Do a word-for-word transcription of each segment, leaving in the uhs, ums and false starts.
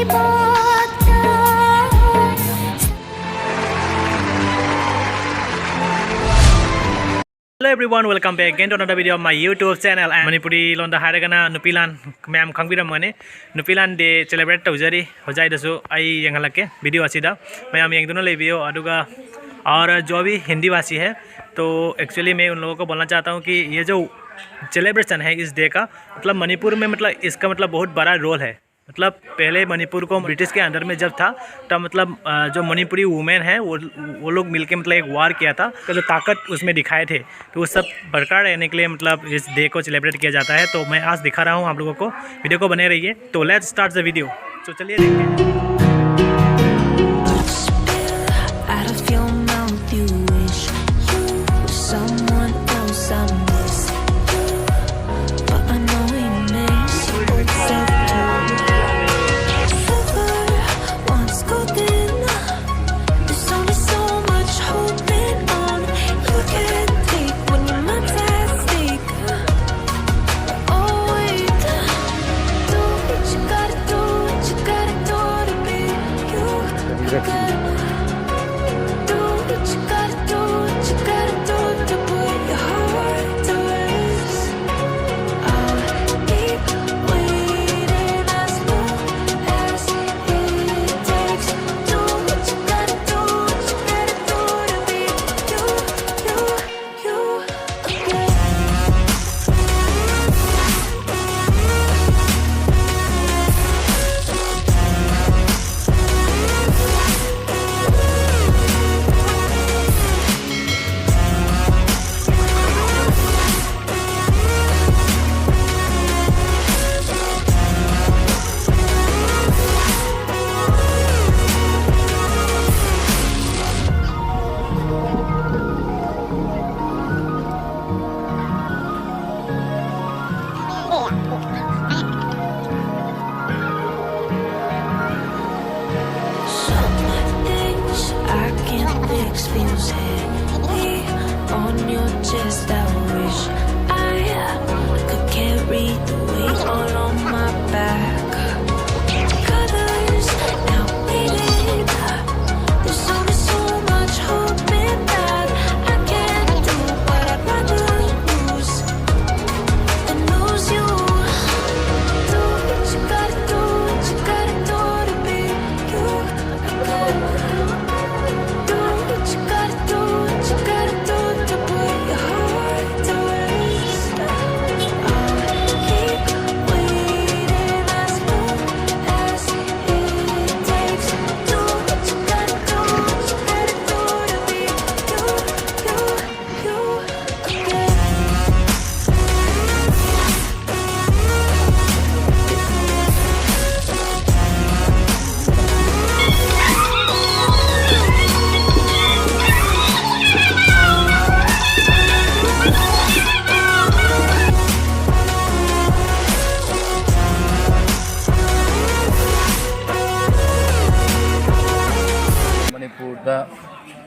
Hello everyone, welcome back again to another video of my YouTube channel. And Manipuri ꯂꯣꯟꯗ ꯍꯥꯏꯔꯒꯅ ꯅꯨꯄꯤ ꯂꯥꯟ, ꯃꯌꯥꯝ ꯈꯪꯕꯤꯔꯝꯃꯅꯤ꯫ ꯅꯨꯄꯤ ꯂꯥꯟ ꯗꯦ ꯁꯦꯂꯦꯕ꯭ꯔꯦꯠ ꯇꯧꯖꯔꯤ꯫ ꯍꯣꯖꯥꯏꯗꯁꯨ ꯑꯩ ꯌꯦꯡꯍꯜꯂꯛꯀꯦ ꯚꯤꯗꯤꯑꯣ ꯑꯁꯤꯗ꯫ ꯃꯌꯥꯝ ꯌꯦꯡꯗꯨꯅ ꯂꯩꯕꯤꯌꯣ꯫ ꯑꯗꯨꯒ और जो भी हिंदी भाषी है, तो एक्चुअली मैं उन लोगों को बोलना चाहता हूँ कि ये जो सेलिब्रेशन है इस डे का, मतलब मणिपुर में, मतलब इसका मतलब बहुत बड़ा रोल है। मतलब पहले मणिपुर को ब्रिटिश के अंडर में जब था, तब मतलब अ, जो मणिपुरी वुमेन है, वो वो लोग मिलके मतलब एक वार किया था, तो जो ताकत उसमें दिखाए थे, तो वो सब बरकरार रहने के लिए मतलब इस डे को सेलिब्रेट किया जाता है। तो मैं आज दिखा रहा हूँ आप लोगों को, वीडियो को बने रहिए। तो let's start the video। तो चलिए देखते हैं। Out of your mouth, you wish you were someone else. I miss you, but I know we miss old self too. Silver once golden. There's only so much holding on you can take when you're my plastic. Oh wait, do what you gotta do, what you gotta do to be you. You gotta do what you gotta do, what you gotta do to put your heart to rest. I'll keep waiting as long as it takes. Do what you gotta do, what you gotta do to be you, you, you again. Some things I can't explain. Heavy on your chest, I wish I could carry the weight all on my back. Gotta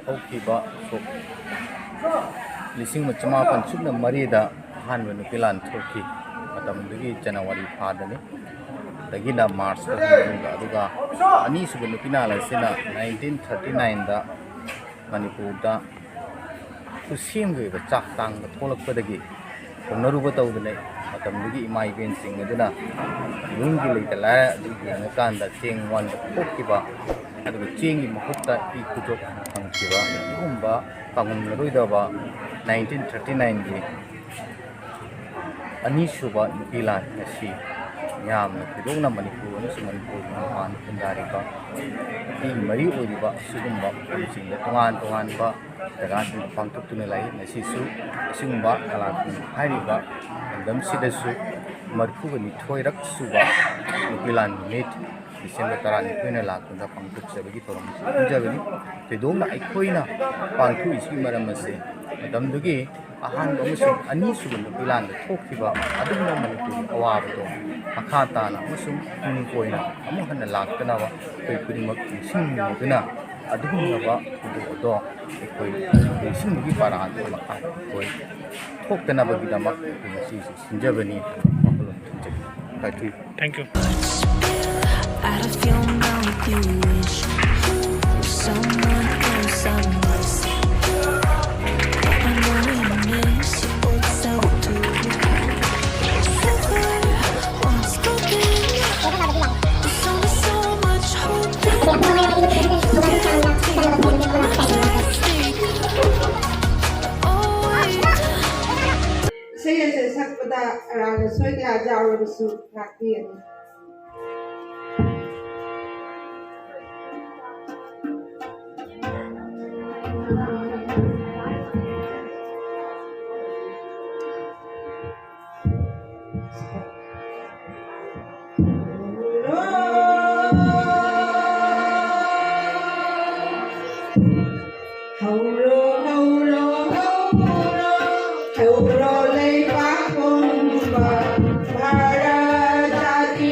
ꯍꯧꯈꯤꯕ ꯁꯣꯛ ꯂꯤꯁꯤꯡ ꯑꯃ ꯆꯃꯥꯄꯟ ꯁꯨꯞꯅ ꯃꯔꯤꯗ ꯑꯍꯥꯟꯕ ꯅꯨꯄꯤ ꯂꯥꯟ ꯊꯣꯛꯈꯤ꯫ ꯃꯇꯝꯗꯨꯒꯤ ꯖꯅꯋꯥꯔꯤ ꯊꯥꯗꯅꯤ꯫ ꯑꯗꯒꯤꯅ ꯃꯥꯔꯆꯇ ꯍꯣꯡꯗꯣꯛꯈꯤꯕ꯫ ꯑꯗꯨꯒ ꯑꯅꯤꯁꯨꯕ ꯅꯨꯄꯤ ꯂꯥꯟ ꯑꯁꯤꯅ ꯅꯥꯏꯟꯇꯤꯟ ꯊꯥꯔꯇꯤ ꯅꯥꯏꯟꯗ ꯃꯅꯤꯄꯨꯔꯗ ꯈꯨꯠꯁꯦꯝꯒꯤ ꯑꯣꯏꯕ ꯆꯥꯛ ꯇꯥꯡꯕ ꯊꯣꯛꯂꯛꯄꯗꯒꯤ ꯍꯧꯅꯔꯨꯕ ꯇꯧꯗꯅ, ꯃꯇꯝꯗꯨꯒꯤ ꯏꯃꯥ ꯏꯕꯦꯟꯁꯤꯡ ꯑꯗꯨꯅ ꯌꯨꯝꯒꯤ ꯂꯩꯇ ꯂꯥꯏꯔ ꯑꯗꯨ ꯌꯦꯡꯉꯀꯥꯟꯗ ꯆꯦꯡ ꯋꯥꯟꯕ ꯊꯣꯛꯈꯤꯕ, ꯑꯗꯨꯒ ꯆꯦꯡꯒꯤ ꯃꯍꯨꯠꯇ ꯏ ꯈꯨꯗꯣꯞ ꯐꯪꯈꯤꯕ, ꯑꯗꯨꯒꯨꯝꯕ ꯀꯥꯎꯉꯝꯂꯔꯣꯏꯗꯕ ꯅꯥꯏꯟꯇꯤꯟ ꯊꯥꯔꯇꯤ ꯅꯥꯏꯟꯒꯤ ꯑꯅꯤꯁꯨꯕ ꯅꯨꯄꯤ ꯂꯥꯟ ꯑꯁꯤ ꯌꯥꯝꯅ ꯊꯣꯏꯗꯣꯛꯅ ꯃꯅꯤꯄꯨꯔ ꯑꯃꯁꯨꯡ ꯃꯅꯤꯄꯨꯔꯒꯤ ꯃꯄꯥꯟ ꯈꯨꯟꯗꯥꯔꯤꯕ ꯅꯨꯄꯤꯒꯤ ꯃꯔꯤ ꯑꯣꯏꯔꯤꯕ ꯑꯁꯤꯒꯨꯝꯕ ꯃꯐꯝꯁꯤꯡꯗ ꯇꯣꯉꯥꯟ ꯇꯣꯉꯥꯟꯕ ꯖꯒꯥꯁꯤꯡꯗ ꯄꯥꯡꯊꯣꯛꯇꯨꯅ ꯂꯩ꯫ ꯉꯁꯤꯁꯨ ꯑꯁꯤꯒꯨꯝꯕ ꯀꯂꯥ ꯀꯨꯝ ꯍꯥꯏꯔꯤꯕ ꯂꯝꯗꯝꯁꯤꯗꯁꯨ ꯃꯔꯤꯐꯨꯒ ꯅꯤꯊꯣꯏꯔꯛ ꯁꯨꯕ ꯅꯨꯄꯤ ꯂꯥꯟ ꯅꯨꯃꯤꯠ ꯗꯤꯁꯦꯝꯕꯔ ꯇꯔꯥꯅꯤꯊꯣꯏꯅ ꯂꯥꯛꯄꯗ ꯄꯥꯡꯊꯣꯛꯆꯕꯒꯤ ꯊꯧꯔꯝ ꯑꯁꯤ ꯈꯟꯖꯕꯅꯤ꯫ ꯊꯣꯏꯗꯣꯛꯅ ꯑꯩꯈꯣꯏꯅ ꯄꯥꯡꯊꯣꯛꯏꯁꯤꯒꯤ ꯃꯔꯝ ꯑꯁꯤ ꯃꯇꯝꯗꯨꯒꯤ ꯑꯍꯥꯟꯕ ꯑꯃꯁꯨꯡ ꯑꯅꯤꯁꯨꯕ ꯅꯨꯄꯤ ꯂꯥꯟꯗ ꯊꯣꯛꯈꯤꯕ ꯑꯗꯨꯒꯨꯝꯕ ꯃꯅꯤꯄꯨꯔꯒꯤ ꯑꯋꯥꯕꯗꯣ ꯃꯈꯥ ꯇꯥꯅ ꯑꯃꯁꯨꯡ ꯇꯨꯡ ꯀꯣꯏꯅ ꯑꯃꯨꯛ ꯍꯟꯅ ꯂꯥꯛꯇꯅꯕ ꯑꯩꯈꯣꯏ ꯈꯨꯗꯤꯡꯃꯛ ꯅꯤꯡꯁꯤꯡꯃꯤꯟꯅꯗꯨꯅ ꯑꯗꯨꯒꯨꯝꯂꯕ ꯊꯧꯗꯣꯛ ꯑꯗꯣ ꯑꯩꯈꯣꯏ ꯅꯤꯡꯁꯤꯡꯕꯒꯤ ꯄꯔꯥ ꯑꯗꯨ ꯃꯈꯥ ꯑꯩꯈꯣꯏ ꯊꯣꯛꯇꯅꯕꯒꯤꯗꯃꯛ ꯑꯩꯈꯣꯏ ꯉꯁꯤꯁꯨ ꯁꯤꯟꯖꯕꯅꯤ ꯍꯥꯏꯅ ꯋꯥꯈꯜꯂꯣꯟ ꯊꯝꯖꯒꯦ꯫ Thank you. Thank you. Out of your mouth, you wish someone else I miss. I know you miss your old self too. Never once spoken. There's only so much hoping you can take. What am I to take? Oh, wait. ꯏꯁꯩ ꯑꯁꯤ ꯁꯛꯄꯗ ꯑꯔꯥꯟ ꯑꯁꯣꯏ ꯀꯌꯥ ꯌꯥꯎꯔꯕꯁꯨ ꯉꯥꯛꯄꯤꯒꯅꯤ꯫ ꯍꯧꯔꯣ, ꯍꯧꯔꯣ, ꯍꯧꯔꯣ, ꯍꯧꯔꯣ ꯂꯩꯕꯥꯛ ꯄꯨꯝꯕ ꯚꯥꯔꯠ ꯖꯥꯇꯤ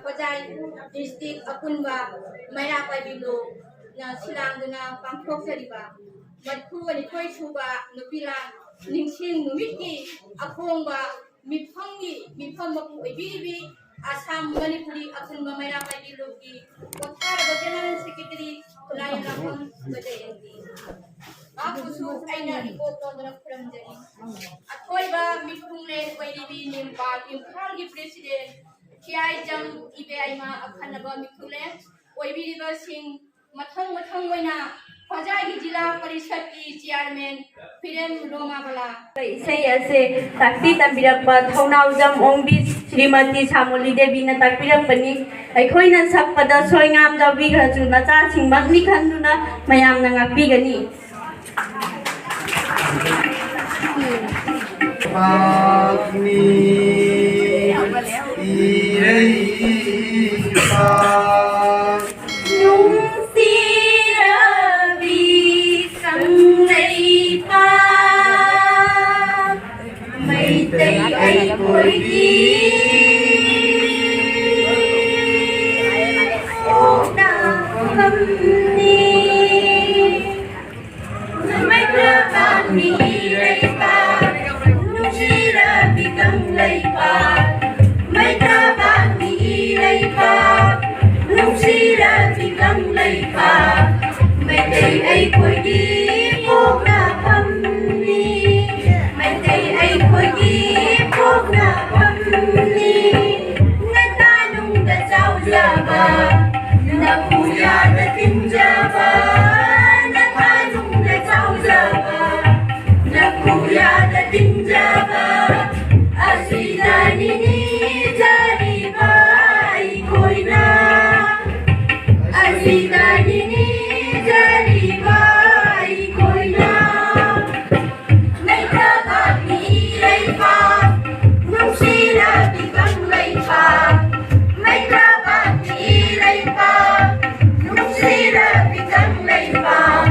ꯍꯣꯖꯥꯏ ꯗꯤꯁꯇ꯭ꯔꯤꯛ ꯑꯄꯨꯟꯕ ꯃꯩꯔꯥ ꯄꯥꯏꯕꯤ ꯂꯣꯛꯅ ꯁꯤꯜꯂꯥꯡꯗꯨꯅ ꯄꯥꯡꯊꯣꯛꯆꯔꯤꯕ ꯃꯔꯤꯐꯨ ꯅꯤꯊꯣꯏ ꯁꯨꯕ ꯅꯨꯄꯤ ꯂꯥꯟ ꯅꯤꯡꯁꯤꯡ ꯅꯨꯃꯤꯠꯀꯤ ꯑꯐꯣꯡꯕ ꯃꯤꯐꯝꯒꯤ ꯃꯤꯐꯝ ꯃꯄꯨ ꯑꯣꯏꯕꯤꯔꯤꯕꯤ ꯑꯁꯥꯝ ꯃꯅꯤꯄꯨꯔꯤ ꯑꯄꯨꯟꯕ ꯃꯩꯔꯥ ꯄꯥꯏꯕꯤ ꯂꯣꯛꯀꯤ ꯄꯣꯊꯥꯔꯕ ꯖꯦꯅꯔꯦꯜ ꯁꯦꯀ꯭ꯔꯦꯇꯔꯤ ꯈꯨꯂꯥꯏ ꯂꯥꯡꯕꯝ ꯕꯖꯦꯟꯗꯤ꯫ ꯃꯍꯥꯛꯄꯨꯁꯨ ꯑꯩꯅ ꯏꯀꯣꯛ ꯇꯧꯗꯨꯅ ꯈꯨꯔꯨꯝꯖꯔꯤ꯫ ꯑꯊꯣꯏꯕ ꯃꯤꯊꯨꯡꯂꯦꯟ ꯑꯣꯏꯔꯤꯕꯤ ꯅꯤꯝꯄꯥꯜ ꯏꯝꯐꯥꯜꯒꯤ ꯄ꯭ꯔꯦꯁꯤꯗꯦꯟ ꯈꯤꯌꯥꯏꯖꯝ ꯏꯕꯦꯌꯥꯏꯃ ꯑꯈꯟꯅꯕ ꯃꯤꯊꯨꯡꯂꯦꯟ ꯑꯣꯏꯕꯤꯔꯤꯕꯁꯤꯡ, ꯃꯊꯪ ꯃꯊꯪ ꯑꯣꯏꯅ ꯍꯣꯖꯥꯏꯒꯤ ꯖꯤꯂꯥ ꯄꯔꯤꯁꯠꯀꯤ ꯆꯤꯌꯥꯔꯃꯦꯟ ꯐꯤꯔꯦꯝ ꯔꯣꯃꯥꯕꯂꯥ꯫ ꯏꯁꯩ ꯑꯁꯦ ꯇꯥꯛꯄꯤ ꯇꯝꯕꯤꯔꯛꯄ ꯊꯧꯅꯥꯎꯖꯝ ꯑꯣꯡꯕꯤ ꯁ꯭ꯔꯤꯃꯇꯤ ꯁꯥꯃꯣꯂꯤ ꯗꯦꯕꯤꯅ ꯇꯥꯛꯄꯤꯔꯛꯄꯅꯤ꯫ ꯑꯩꯈꯣꯏꯅ ꯁꯛꯄꯗ ꯁꯣꯏꯉꯥꯝ ꯌꯥꯎꯕꯤꯈ꯭ꯔꯁꯨ ꯅꯆꯥꯁꯤꯡꯃꯛꯅꯤ ꯈꯟꯗꯨꯅ ꯃꯌꯥꯝꯅ ꯉꯥꯛꯄꯤꯒꯅꯤ꯫ ꯄꯥꯛꯅꯤ ꯏꯔꯩꯄꯥꯛ ꯅꯨꯡꯁꯤꯔꯕꯤ ꯀꯪꯂꯩꯄꯥꯛ ꯃꯩꯇꯩ ꯑꯩꯈꯣꯏꯒꯤ ꯄꯣꯛꯅꯐꯝꯅꯤ꯫ ꯃꯩꯔꯥ ꯄꯥꯛꯅꯤ ꯃꯩꯇꯩ ꯑꯩꯈꯣꯏꯒꯤ ꯄꯣꯛꯅꯐꯝꯅꯤ꯫ ꯃꯩꯇꯩ ꯑꯩꯈꯣꯏꯒꯤ ꯄꯣꯛꯅꯐꯝꯅꯤ꯫ ꯅꯇꯥꯅꯨꯡꯗ ꯆꯥꯎꯖꯕ, ꯅꯄꯨꯌꯥꯗ ꯇꯤꯟꯖꯕ, ꯅꯇꯥꯅꯨꯡꯗ ꯆꯥꯎꯖꯕ, ꯅꯄꯨꯌꯥꯗ ꯇꯤꯟꯖꯕ, ꯑꯁꯤꯗꯅꯤ ꯅꯤꯖꯔꯤꯕ ꯑꯩꯈꯣꯏꯅ꯫ ꯑꯁꯤꯗꯅꯤ ꯅꯤꯖꯔꯤꯕ ꯑꯩꯈꯣꯏꯅ꯫ ꯂꯩꯊꯕ ꯃꯤꯔꯩꯕꯥꯛ, ꯅꯨꯡꯁꯤꯔꯕꯤ ꯀꯪꯂꯩꯄꯥꯛ꯫ ꯂꯩꯊꯕ ꯃꯤꯔꯩꯕꯥꯛ, ꯅꯨꯡꯁꯤꯔꯕꯤ ꯀꯪꯂꯩꯄꯥꯛ꯫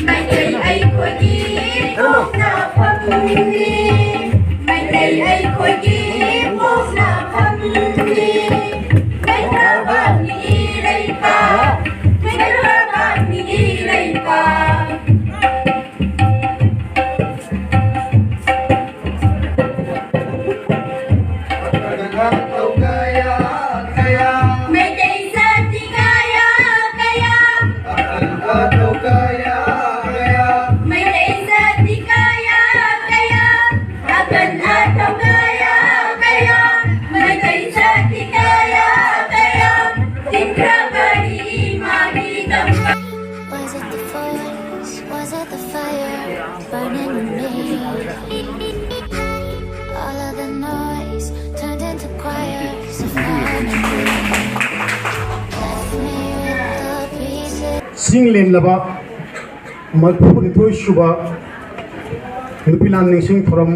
ꯃꯩꯇꯩ ꯑꯩꯈꯣꯏꯒꯤ ꯄꯣꯛꯅꯐꯝꯅꯤ꯫ ꯃꯩꯇꯩ ꯑꯩꯈꯣꯏꯒꯤ ꯄꯣꯛꯅꯐꯝꯅꯤ꯫ ꯂꯩꯊꯕ ꯃꯤꯔꯩꯕꯥꯛ, ꯂꯩꯊꯕ ꯃꯤꯔꯩꯕꯥꯛ꯫ ꯃꯩꯇꯩ ꯖꯥꯇꯤ ꯀꯌꯥ ꯀꯌꯥ꯫ ꯃꯩꯇꯩ ꯖꯥꯇꯤ ꯀꯌꯥ ꯀꯌꯥ꯫ ꯑꯀꯟ ꯑꯊꯧ ꯀꯌꯥ ꯀꯌꯥ꯫ ꯃꯩꯇꯩ ꯖꯥꯇꯤ ꯀꯌꯥ ꯀꯌꯥ꯫ ꯇꯤꯟꯈ꯭ꯔꯕꯅꯤ ꯏꯃꯥꯒꯤꯗꯃꯛ꯫ Was it the force? Was it the fire burning in me? All of the noise turned into choirs of harmony. Left me with the pieces. ꯆꯤꯡ ꯂꯦꯝꯂꯕ ꯃꯔꯤꯐꯨꯅꯤꯊꯣꯏ ꯁꯨꯕ ꯅꯨꯄꯤ ꯂꯥꯟ ꯅꯤꯡꯁꯤꯡ ꯊꯧꯔꯝ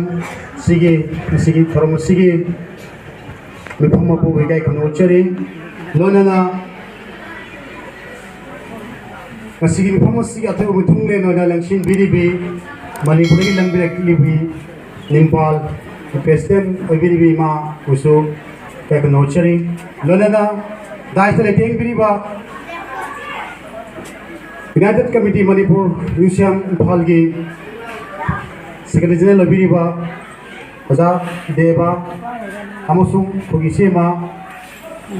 ꯑꯁꯤꯒꯤ, ꯉꯁꯤꯒꯤ ꯊꯧꯔꯝ ꯑꯁꯤꯒꯤ ꯃꯤꯐꯝ ꯃꯄꯨꯕꯨ ꯏꯀꯥꯏ ꯈꯨꯝꯅꯧꯖꯔꯤ꯫ ꯂꯣꯏꯅꯅ ꯉꯁꯤꯒꯤ ꯃꯤꯐꯝ ꯑꯁꯤꯒꯤ ꯑꯊꯣꯏꯕ ꯃꯤꯊꯨꯡꯂꯦꯟ ꯑꯣꯏꯅ ꯂꯦꯡꯁꯤꯟꯕꯤꯔꯤꯕꯤ ꯃꯅꯤꯄꯨꯔꯗꯒꯤ ꯂꯦꯡꯕꯤꯔꯛꯂꯤꯕꯤ ꯅꯤꯝꯄꯥꯜ ꯄ꯭ꯔꯦꯁꯤꯗꯦꯟ ꯑꯣꯏꯕꯤꯔꯤꯕꯤ ꯏꯃꯥꯕꯨꯁꯨ ꯏꯀꯥꯏ ꯈꯨꯝꯅꯧꯖꯔꯤ꯫ ꯂꯣꯏꯅꯅ ꯗꯥꯏꯁꯇ ꯂꯩꯇꯦꯡꯕꯤꯔꯤꯕ United Committee Manipur Museum ꯏꯝꯐꯥꯜꯒꯤ ꯁꯦꯀ꯭ꯔꯦꯇꯔꯤ ꯖꯦꯅꯔꯦꯜ ꯑꯣꯏꯕꯤꯔꯤꯕ ꯑꯣꯖꯥ ꯗꯦꯕ ꯑꯃꯁꯨꯡ ꯑꯩꯈꯣꯏꯒꯤ ꯏꯆꯦꯃ,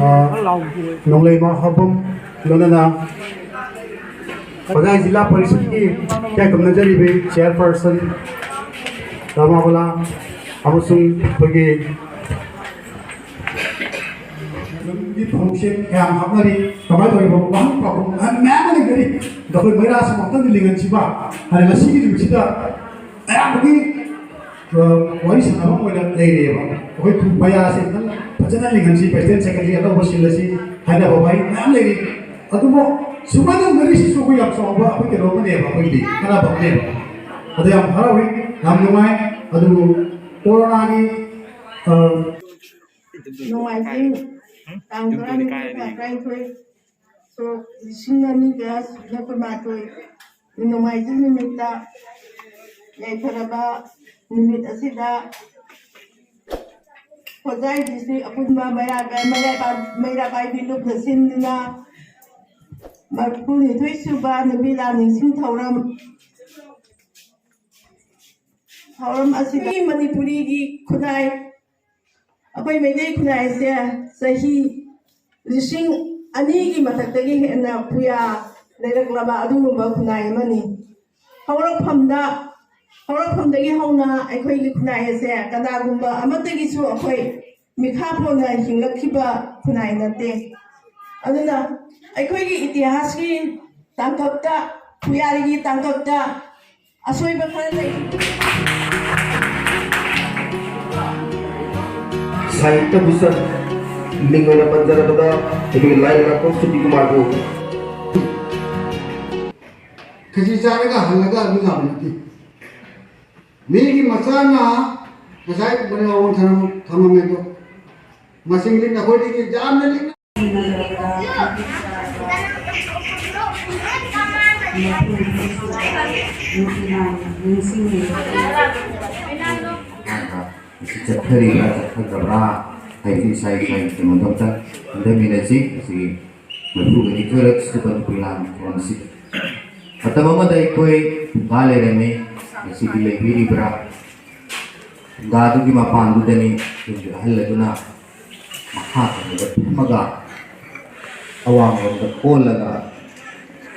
ꯑ, ꯅꯣꯡꯂꯩꯃ ꯍꯥꯎꯕꯝ, ꯂꯣꯏꯅꯅ ꯍꯣꯖꯥꯏ ꯖꯤꯂꯥ ꯄꯔꯤꯁꯠꯀꯤ ꯏꯀꯥꯏ ꯈꯨꯝꯅꯖꯔꯤꯕ ꯆꯤꯌꯔꯄꯔꯁꯟ ꯔꯃꯥꯕꯂꯥ ꯑꯃꯁꯨꯡ ꯑꯩꯈꯣꯏꯒꯤ ꯒꯤ ꯐꯪꯁꯟ ꯀꯌꯥꯝ ꯍꯥꯞꯅꯔꯤ, ꯀꯃꯥꯏꯅ ꯇꯧꯔꯤꯕ ꯋꯥꯍꯪ ꯄꯥꯎꯈꯨꯝ ꯃꯌꯥꯝ ꯑꯃ ꯂꯩꯅꯔꯤ꯫ ꯑꯗꯣ ꯑꯩꯈꯣꯏ ꯃꯩꯔꯥꯁꯨ ꯑꯃꯨꯛꯇꯪꯗꯤ ꯂꯤꯡꯍꯟꯁꯤꯕ꯫ ꯍꯥꯏꯅ ꯉꯁꯤꯒꯤ ꯅꯨꯃꯤꯠꯁꯤꯗ ꯑꯌꯥꯝꯕꯒꯤ ꯑ, ꯋꯥꯔꯤ ꯁꯥꯟꯅꯐꯝ ꯑꯣꯏꯅ ꯂꯩꯔꯦꯕ꯫ ꯑꯩꯈꯣꯏ ꯈꯨꯟ ꯃꯌꯥꯁꯦ ꯑꯝꯇꯪ ꯐꯖꯅ ꯂꯤꯡꯍꯟꯁꯤ, ꯄ꯭ꯔꯦꯁꯤꯗꯦꯟꯠ ꯁꯦꯀ꯭ꯔꯦꯇꯔꯤ ꯑꯅꯧꯕ ꯁꯤꯜꯂꯁꯤ ꯍꯥꯏꯅꯕ ꯋꯥꯔꯤ ꯃꯌꯥꯝ ꯂꯩꯔꯤ꯫ ꯑꯗꯨꯕꯨ ꯁꯨꯃꯥꯏꯅ ꯃꯔꯤꯁꯤꯁꯨ ꯑꯩꯈꯣꯏ ꯌꯥꯝ ꯆꯥꯎꯕ ꯑꯩꯈꯣꯏ ꯀꯩꯅꯣ ꯑꯃꯅꯦꯕ, ꯑꯩꯈꯣꯏꯒꯤꯗꯤ ꯀꯥꯟꯅꯕ ꯑꯃꯅꯦꯕ꯫ ꯑꯗꯣ ꯌꯥꯝ ꯍꯔꯥꯎꯏ, ꯌꯥꯝ ꯅꯨꯡꯉꯥꯏ꯫ ꯑꯗꯨꯕꯨ ꯀꯣꯔꯣꯅꯥꯒꯤ, ꯑ, ꯅꯣꯡꯃꯥꯏꯖꯤꯡ ꯇꯥꯡ ꯇꯔꯥꯅꯤꯊꯣꯏ, ꯊꯥ ꯇꯔꯥꯅꯤꯊꯣꯏ, ꯁꯣꯛ ꯂꯤꯁꯤꯡ ꯑꯅꯤꯒ ꯁꯨꯞꯅ ꯀꯨꯟꯃꯥꯊꯣꯏ, ꯅꯣꯡꯃꯥꯏꯖꯤꯡ ꯅꯨꯃꯤꯠꯇ ꯌꯥꯏꯐꯔꯕ ꯅꯨꯃꯤꯠ ꯑꯁꯤꯗ ꯍꯣꯖꯥꯏ ꯗꯤꯁꯇ꯭ꯔꯤꯛ ꯑꯄꯨꯟꯕ ꯃꯩꯔꯥ-, ꯃꯩꯔꯥ-, ꯃꯩꯔꯥ ꯄꯥꯏꯕꯤ ꯂꯨꯞꯅ ꯁꯤꯟꯗꯨꯅ ꯃꯔꯤꯐꯨꯅꯤꯊꯣꯏ ꯁꯨꯕ ꯅꯨꯃꯤꯠ ꯂꯥꯟ ꯅꯤꯡꯁꯤꯡ ꯊꯧꯔꯝ, ꯊꯧꯔꯝ ꯑꯁꯤꯗ ꯃꯅꯤꯄꯨꯔꯤꯒꯤ ꯈꯨꯟꯅꯥꯏ, ꯑꯩꯈꯣꯏ ꯃꯩꯇꯩ ꯈꯨꯟꯅꯥꯏꯁꯦ ꯆꯍꯤ ꯂꯤꯁꯤꯡ ꯑꯅꯤꯒꯤ ꯃꯊꯛꯇꯒꯤ ꯍꯦꯟꯅ ꯄꯨꯌꯥ ꯂꯩꯔꯛꯂꯕ ꯑꯗꯨꯒꯨꯝꯕ ꯈꯨꯟꯅꯥꯏ ꯑꯃꯅꯤ꯫ ꯍꯧꯔꯛꯐꯝꯗ, ꯍꯧꯔꯛꯐꯝꯗꯒꯤ ꯍꯧꯅ ꯑꯩꯈꯣꯏꯒꯤ ꯈꯨꯟꯅꯥꯏ ꯑꯁꯦ ꯀꯅꯥꯒꯨꯝꯕ ꯑꯃꯠꯇꯒꯤꯁꯨ ꯑꯩꯈꯣꯏ ꯃꯤꯈꯥ ꯄꯣꯟꯅ ꯍꯤꯡꯂꯛꯈꯤꯕ ꯈꯨꯟꯅꯥꯏ ꯅꯠꯇꯦ꯫ ꯑꯗꯨꯅ ꯑꯩꯈꯣꯏꯒꯤ ꯏꯇꯤꯍꯥꯁꯀꯤ ꯇꯥꯡꯀꯛꯇ, ꯄꯨꯌꯥꯔꯤꯒꯤ ꯇꯥꯡꯀꯛꯇ ꯑꯁꯣꯏꯕ ꯈꯔ ꯂꯩ꯫ ꯁꯥꯍꯤꯇ꯭ꯌ ꯚꯨꯁꯟ ꯃꯤꯡ ꯑꯣꯏꯅ ꯄꯟꯖꯔꯕꯗ ꯑꯩꯈꯣꯏꯒꯤ ꯂꯥꯏꯔꯦꯝꯕ ꯁꯨꯇꯤ ꯀꯨꯃꯥꯔꯕꯨ꯫ ꯈꯦꯆꯤ ꯆꯥꯔꯒ ꯍꯜꯂꯒ ꯑꯗꯨ ꯌꯥꯕ ꯅꯠꯇꯦ꯫ ꯃꯤꯒꯤ ꯃꯆꯥꯅ ꯉꯁꯥꯏ ꯃꯅꯤꯡ ꯑꯋꯥꯡ ꯊꯝꯃꯝ-, ꯊꯝꯃꯝꯃꯦ ꯑꯗꯣ, ꯃꯁꯤꯡꯗꯤ ꯅꯈꯣꯏꯗꯒꯤ ꯌꯥꯝꯅ ꯂꯤꯛꯅ ꯅꯤꯡꯁꯤꯡꯉꯤ꯫ ꯃꯁꯤ ꯆꯠꯊꯔꯤꯕ꯭ꯔꯥ ꯆꯠꯊꯗꯕ꯭ꯔꯥ ꯍꯥꯏꯕꯁꯤ ꯏꯁꯥ ꯏꯁꯥꯒꯤ ꯀꯩꯅꯣꯗꯣ ꯑꯝꯇ ꯈꯟꯊꯃꯤꯟꯅꯁꯤ꯫ ꯃꯁꯤꯒꯤ ꯃꯔꯤꯐꯨꯒ ꯅꯤꯊꯣꯏꯔꯛ ꯁꯨꯕ ꯅꯨꯄꯤ ꯂꯥꯟ ꯊꯧꯔꯝꯁꯤ ꯃꯇꯝ ꯑꯃꯗ ꯑꯩꯈꯣꯏ ꯐꯨꯡꯒꯥ ꯂꯩꯔꯝꯃꯤ, ꯉꯁꯤꯗꯤ ꯂꯩꯕꯤꯔꯤꯕ꯭ꯔꯥ? ꯐꯨꯡꯒꯥꯗꯨꯒꯤ ꯃꯄꯥꯟꯗꯨꯗꯅꯤ ꯌꯨꯝꯒꯤ ꯑꯍꯜ ꯑꯗꯨꯅ ꯃꯈꯥ ꯊꯪꯕꯗ ꯐꯝꯃꯒ ꯑꯋꯥꯡꯂꯣꯝꯗ ꯀꯣꯜꯂꯒ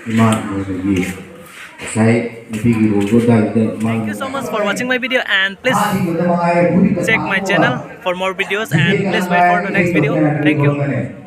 ꯏꯃꯥ ꯅꯣꯡꯃꯒꯤ ꯉꯁꯥꯏ ꯅꯨꯄꯤꯒꯤ ꯔꯣꯜꯗꯣ ꯑꯗꯨꯋꯥꯏꯗꯨꯗ ꯃꯥꯒꯤ Thank you so much for watching my video and please check my channel for more videos and please wait for the next video. Thank you.